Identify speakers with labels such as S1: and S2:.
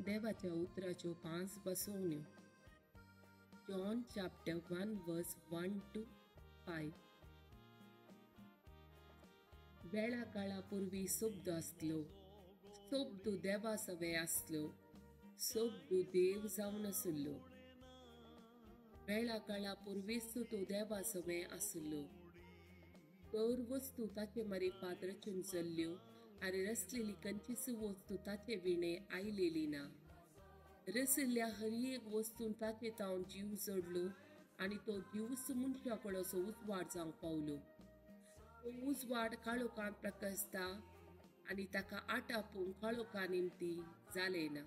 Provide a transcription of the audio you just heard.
S1: देवाच्या उतराच्यो 5 बसवण्यो. John chapter 1 verse 1 to 5. वेळा काळा पूर्वी शब्द आसलो, शब्द देवा सवे आसलो, शब्द देव जावन आसलो. वेळा काळा पूर्वीच तो देवा सवे आसलो. तर वस्तू ताचे मारिफात रचून जाल्ल्यो आनी रचलेली खंयचीच वस्तू ताचे विणे आयलेली ना. रचिल्ल्या हर एक वस्तून ताचे तावन जीव जोडलो आनी तो जीवच मनशा कडलो उजवाड जावंक पावलो. तो उजवाड काळोखांत प्रकाशता आनी ताका आटापूंक काळोखा निमती जालें ना.